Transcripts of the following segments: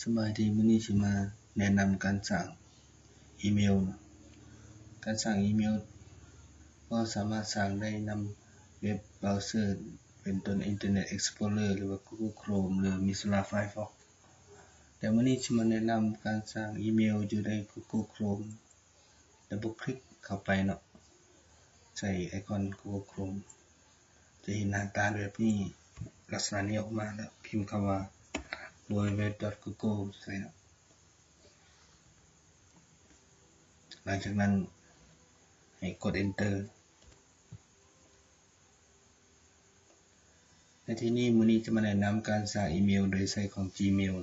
ສະບາຍດີ, ມື້ນີ້ຊິມາແນະນຳການສ້າງອີເມວ. ການສ້າງອີເມວກໍສາມາດສ້າງໄດ້ນຳເວັບບຣາວເຊີ ເປັນຕົ້ນ ອິນເຕີເນັດເອັກສະໂປເລີ ຫຼືວ່າ ກູໂກໂຄຣມ ຫຼື ໂມຊິລລາ ໄຟຟອກ. ແຕ່ມື້ນີ້ຊິມາແນະນຳການສ້າງອີເມວຢູ່ໃນ ກູໂກໂຄຣມ. ດັບເບິນຄລິກເຂົ້າໄປເນາະ, ໃສ່ໄອຄອນ ກູໂກໂຄຣມ ຈະເຫັນໜ້າຕາແບບນີ້, ລັກສະນະນີ້ອອກມາ ແລ້ວພິມຄຳວ່າ www.google ໃສ່ເນາະ. ຫຼັງຈາກນັ້ນໃຫ້ກົດ Enter. ໃນທີ່ນີ້ ມື້ນີ້ຈະມາແນະນຳການສ້າງອີເມວໂດຍໃຊ້ຂອງ Gmail.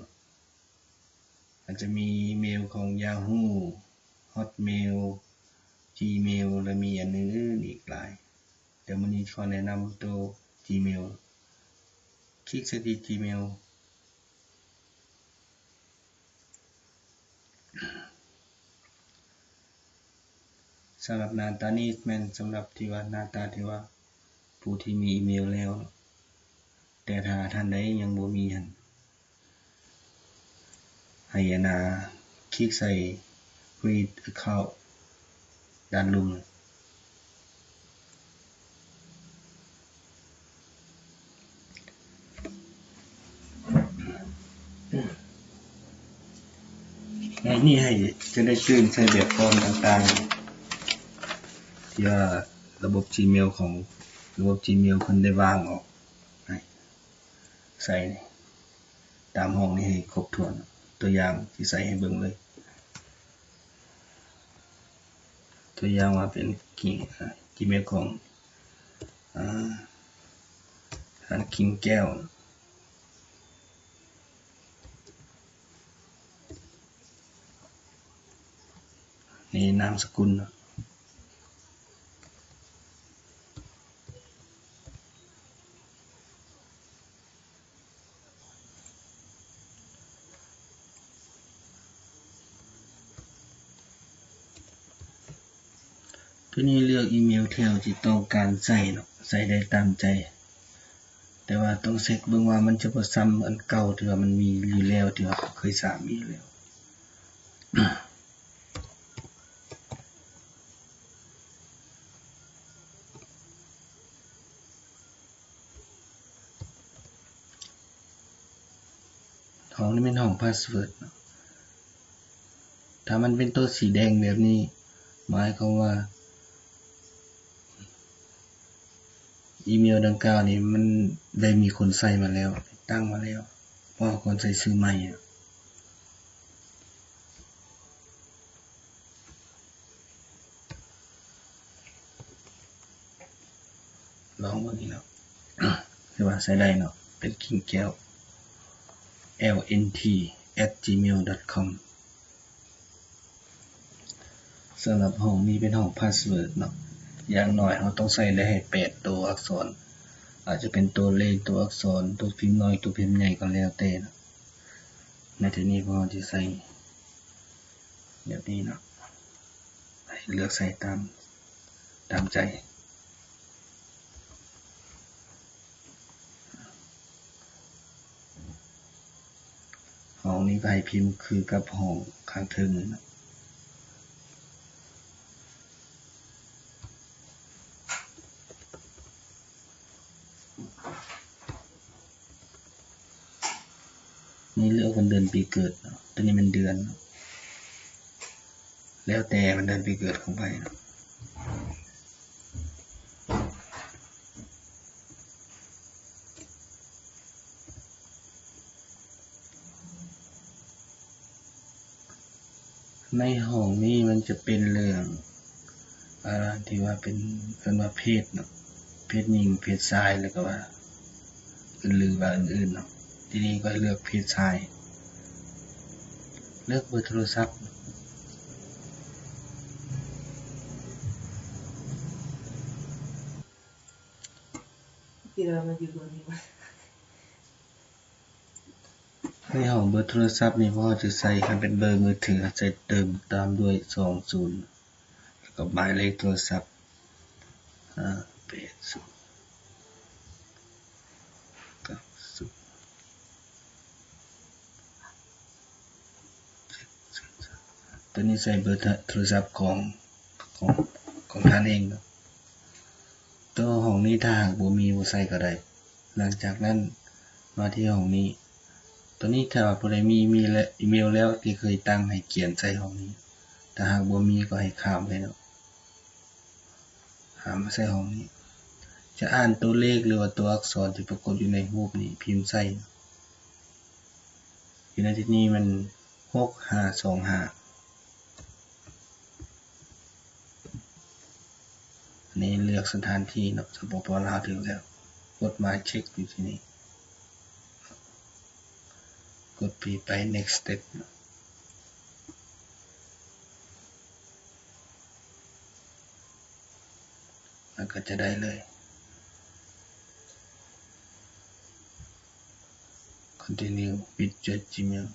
ອາດຈະມີອີເມວຂອງ Yahoo, Hotmail, Gmail ແລະ ມີອັນອື່ນໆອີກຫຼາຍ, ແຕ່ມື້ນີ້ຂໍແນະນຳໂຕ Gmail. ຄລິກໃສ່ທີ່ Gmail. ສຳລັບໜ້າຕານີ້ແມ່ນສຳລັບທີ່ວ່າ ໜ້າຕາທີ່ວ່າຜູ້ທີ່ມີອີເມວແລ້ວ, ແຕ່ຖ້າທ່ານໃດຍັງບໍ່ມີຫັ້ນ ໃຫ້ອັນນ່າ ຄລິກໃສ່ Create Account ດ້ານລຸ່ມ. ໃນນີ້ໃຫ້ ຈະໄດ້ຕື່ມໃສ່ແບບຟອມຕ່າງໆ ທີ່ວ່າລະບົບ Gmail ຂອງລະບົບ Gmail ເພິ່ນໄດ້ວາງອອກ ໃຫ້ໃສ່ຕາມຫ້ອງນີ້ໃຫ້ຄົບຖ້ວນ. ຕົວຢ່າງຊິໃສ່ໃຫ້ເບິ່ງເລີຍ. ຕົວຢ່າງວ່າເປັນ Gmail ຂອງ ອາ ທ່ານ ຄິງແກ້ວ ນີ້ນາມສະກຸນ. ຕົວນີ້ເລືອກອີເມວທີ່ເຮົາຊິຕ້ອງການໃສ່ເນາະ, ໃສ່ໄດ້ຕາມໃຈ, ແຕ່ວ່າຕ້ອງເຊັກເບິ່ງວ່າມັນຈະບໍ່ຊ້ຳອັນເກົ່າທີ່ວ່າມັນມີຢູ່ແລ້ວ ທີ່ວ່າເຮົາເຄີຍສ້າງມີຢູ່ແລ້ວ. ຫ້ອງນີ້ແມ່ນຫ້ອງພາສເວີດເນາະ. ຖ້າມັນເປັນໂຕສີແດງແບບນີ້ ໝາຍຄວາມວ່າອີເມວດັ່ງກ່າວນີ້ມັນໄດ້ມີຄົນໃຊ້ມາແລ້ວ, ຕິດຕັ້ງມາແລ້ວ, ເພາະເຮົາຄວນໃສ່ຊື່ໃໝ່. ລອງເບິ່ງນີ້ເນາະ, ຖືວ່າໃຊ້ໄດ້ເນາະ, ເປັນ ຄິງແກ້ວ lnt@gmail.com. ສຳລັບຫ້ອງນີ້ເປັນຫ້ອງພາສເວີດເນາະ, ຢ່າງໜ້ອຍເຮົາຕ້ອງໃສ່ໄດ້ໃຫ້ແປດໂຕອັກສອນ, ອາດຈະເປັນໂຕເລກ, ໂຕອັກສອນ, ໂຕພິມນ້ອຍ, ໂຕພິມໃຫຍ່ກໍແລ້ວແຕ່ເນາະ. ໃນທີ່ນີ້ພວກເຮົາຈະໃສ່ແບບນີ້ເນາະ, ໃຫ້ເລືອກໃສ່ຕາມ ຕາມໃຈ. ຫ້ອງນີ້ກໍໃຫ້ພິມຄືກັບຫ້ອງຂ້າງເທິງເນາະ. ນີ້ເລືອກວັນເດືອນປີເກີດເນາະ, ຕົວນີ້ແມ່ນເດືອນເນາະ, ແລ້ວແຕ່ວັນເດືອນປີເກີດຂອງໃຜເນາະ. ໃນຫ້ອງນີ້ມັນຈະເປັນເລື່ອງ ອາ ທີ່ວ່າເປັນ ເອີ້ນວ່າເພດເນາະ, ເພດຍິງ ເພດຊາຍ ແລ້ວກໍວ່າ ຫຼືວ່າອື່ນໆເນາະ. ທີນີ້ຂ້ອຍເລືອກເພດຊາຍ, ເລືອກເບີໂທລະສັບ. ໃນຫ້ອງເບີໂທລະສັບນີ້ ພວກເຮົາຈະໃສ່ ຄັນເປັນເບີມືຖື ໃສ່ເຕີມຕາມດ້ວຍສອງສູນ ແລ້ວກໍໝາຍເລກໂທລະສັບ ຫ້າແປດສູນ ເກົ້າສູນ. ຕົວນີ້ໃສ່ເບີໂທລະສັບຂອງ ຂອງ ຂອງທ່ານເອງເນາະ. ຕົວຫ້ອງນີ້ຖ້າຫາກບໍ່ມີ ບໍ່ໃສ່ກໍໄດ້. ຫຼັງຈາກນັ້ນມາທີ່ຫ້ອງນີ້. ຕົວນີ້ຖ້າວ່າຜູ້ໃດມີອີເມລ ອີເມລແລ້ວທີ່ເຄີຍຕັ້ງໃຫ້ຂຽນໃສ່ຫ້ອງນີ້. ຖ້າຫາກບໍ່ມີກໍໃຫ້ຂ້າມໄປເນາະ. ຫາມາໃສ່ຫ້ອງນີ້ ຈະອ່ານຕົວເລກ ຫຼືວ່າຕົວອັກສອນທີ່ປາກົດຢູ່ໃນຮູບນີ້ ພິມໃສ່. ຢູ່ໃນທີ່ນີ້ແມ່ນ ຫົກຫ້າສອງຫ້າ ອັນນີ້ເລືອກສະຖານທີ່ເນາະ ສປປ ລາວ ຖືກແລ້ວ. ກົດໝາຍເຊັກຢູ່ທີ່ນີ້ ກົດປີ້ໄປ next step ແລ້ວກໍຈະໄດ້ເລີຍ continue with your Gmail.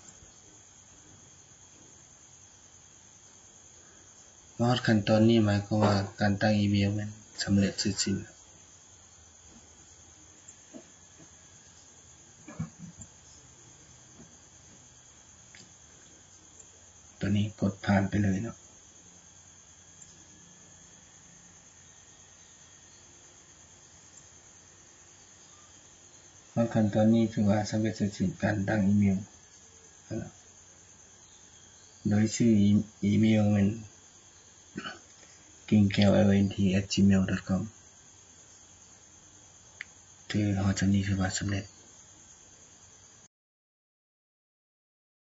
ມາຮອດຂັ້ນຕອນນີ້ ໝາຍຄວາມວ່າການຕັ້ງອີເມວແມ່ນສຳເລັດເສັດສິ້ນ. ຕົວນີ້ກົດຜ່ານໄປເລີຍເນາະ. ມາຮອດຂັ້ນຕອນນີ້ຖືວ່າສຳເລັດເສັດສິ້ນການຕັ້ງອີເມວ ໂດຍຊື່ອີເມວແມ່ນ ກິ່ງແກ້ວ ແອລ ເອັນ ທີ ແອັດ ຈີເມວ ດອດ ຄອມ. ຖືຮອດສ່ຳນີ້ຖືວ່າສຳເລັດ.